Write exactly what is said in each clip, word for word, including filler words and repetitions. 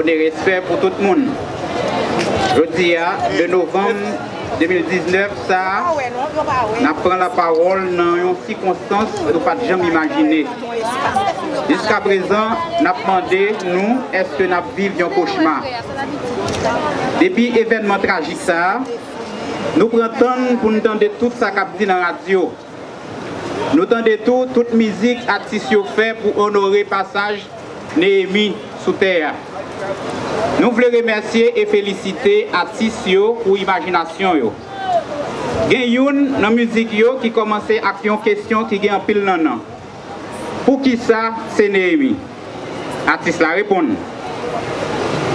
Respè pou tout moun. Jodi a, de novanm de mil diznèf sa a, n ap pran lapawòl nan yon sikonstans nou pa t janm imajine. Jiskaprezan, n ap mande nou èske n ap viv yon kochma. Depi evènman trajik sa a, nou pran tan n pou n tande tout sa k ap di nan radyo. Nou tande tou tout mizik atis yo fè pou onore pasaj Neyemi sou tè a. Nou vle remèsye e felisite atis yo pou imajinasyon yo. Gen youn nan mizik yo ki kòmanse ak yon kesyon ki gen anpil nannan. Poukisa se Neyemi? Atis la reponn,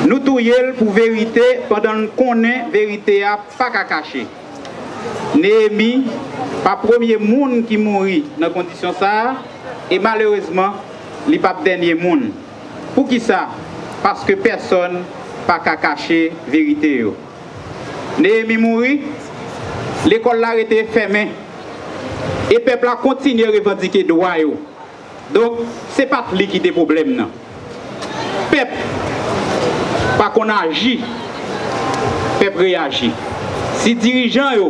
nou touye l pou verite pandan n konnen verite a pa ka kache. Neyemi pa premye moun ki mouri nan kondisyon sa a, e malerezman, li p ap dènye moun. Poukisa? Paske pèsonn pa ka kache verite yo. Neyemi mouri, lekòl la rete fèmen, e pèp la kontinye revandike dwa yo. Donk, se pa t li ki te pwoblèm nan. Pèp pa konn aji, pèp reyaji. Si dirijan yo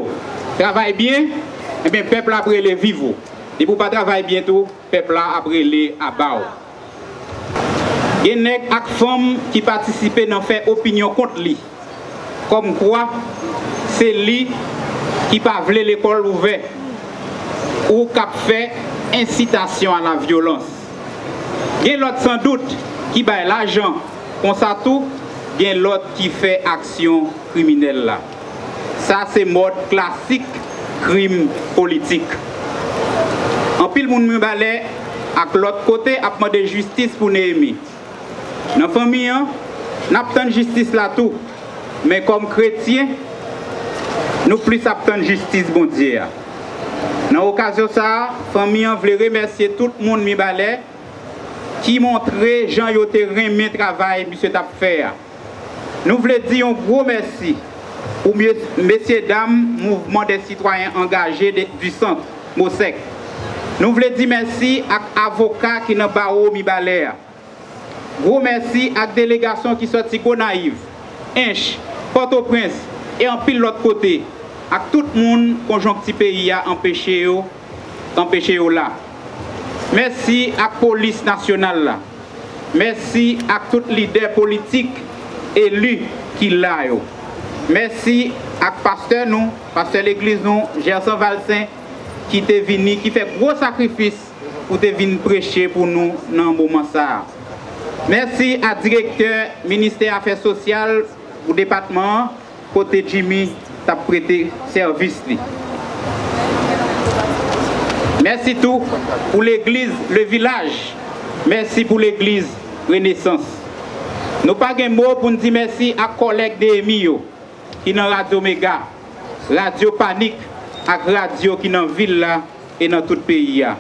travay byen, ebyen, pèp la ap rele viv ou. Depi w pa travay byen tou, pèp la ap rele aba w. Gen nèg ak fanm ki patisipe nan fè opinyon kont li, kòmkwa se li ki pa vle lekòl ouvè ou k ap fè ensitasyon a la vyolans. Gen lòt sandout ki bay lajan, konsa tou gen lòt ki fè aksyon kriminèl la. Sa se mòd klasik krim politik. Anpil moun Mibalè ak lòt kote ap mande jistis pou Neyemi. Nan fanmi an, n ap tann jistis la tou, men kòm kretyen, nou plis ap tann jistis Bondye a. Nan okazyon sa a, fanmi an vle remèsye tout moun Mibalè ki montre jan yo te renmen travay misye t ap fè a. Nou vle di yon gwo mèsi pou mye- mesyedam Mouvement des Citoyens Engagés de- du Centre, mosèk. Nou vle di mèsi ak avoka ki nan bawo Mibalè a. Gwo mèsi ak delegasyon ki sòti Gonayiv, Ench, Pòtoprens e anpil lòt kote, ak tout moun konjonkti peyi a anpeche yo, anpeche yo la. Mèsi ak polis nasyonal la. Mèsi ak tout lidè politik eli ki la yo. Mèsi ak pastè nou, pastè legliz nou, Gerson Valcin, ki te vini, ki fè gwo sakrifis pou te vin preche pou nou nan moman sa a. Mèsi a direktè ministè afè sosyal pou depatman an, kote Jimmy t ap prete sèvis li. Mèsi tou pou legliz Le Village. Mèsi pou legliz Renesans. Nou pa gen mo pou n di mèsi ak kòlèg Neyemi yo ki nan Radyo Mega, Radyo Panik ak radyo ki nan vil la e nan tout peyi a.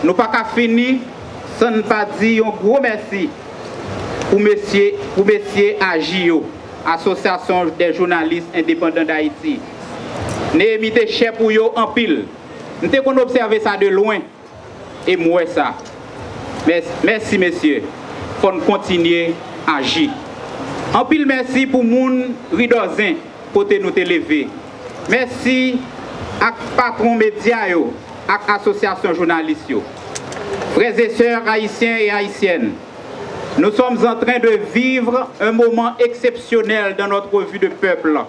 Nou pa ka fini san n pa di yon gwo mèsi pou mesye, pou mesye aji yo, Association des Journalistes Indépendants d'Haïti. Neyemi te chè pou yo anpil. M te konn obsève sa de lwen e m wè sa. Mè- Mèsi, mesye. Fò n kontinye aji. Anpil mèsi pou moun Ridòzen kote nou te leve. Mèsi ak patwon medya yo ak asosyasyon jounalis yo. Frères et sœurs haïtiens et haïtiennes, nous sommes en train de vivre un moment exceptionnel dans notre vie de peuple.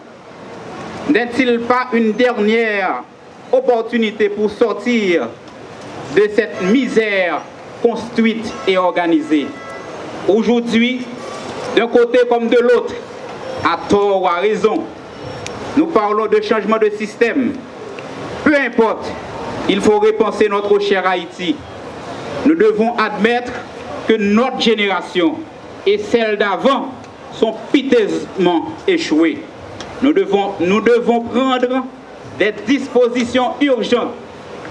N'est-il pas une dernière opportunité pour sortir de cette misère construite et organisée? Aujourd'hui, d'un côté comme de l'autre, à tort ou à raison, nous parlons de changement de système. Peu importe, il faut repenser notre cher Haïti. Nous devons admettre que notre génération et celle d'avant sont piteusement échouées. Nous devons, nous devons prendre des dispositions urgentes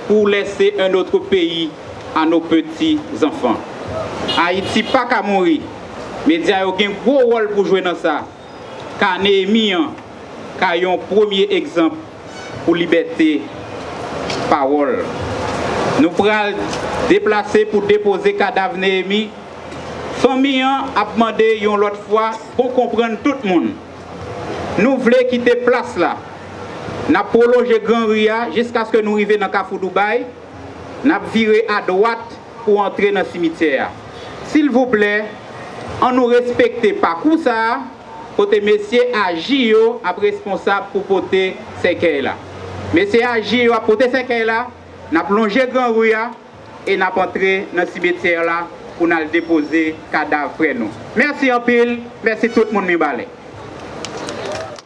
pour laisser un autre pays à nos petits-enfants. Ayiti pa ka mouri. Medya yo gen gwo wòl pou jwe nan sa. Ka Neyemi an ka yon premye egzanp pou libète pawòl. Nou pral deplase pou depoze kadav Neyemi Fanmi an ap mande yon lòt fwa pou konprann tout moun. Nou vle kite plas la. N ap pwolonje Gran Ri a jiskaske nou rive nan Kafou Dubai. N ap vire adwat pou antre nan simityè a. Silvouplè, ann nou respekte pakou sa a, kote mesye Aji yo ap responsab pou pote sèkèy la. Mesye Aji yo ap pote sèkèy la, n ap lonje Gran Ri a e n ap antre nan simityè la pou n al depoze kadav frè nou. Mèsi anpil, mèsi tout moun Mibalè.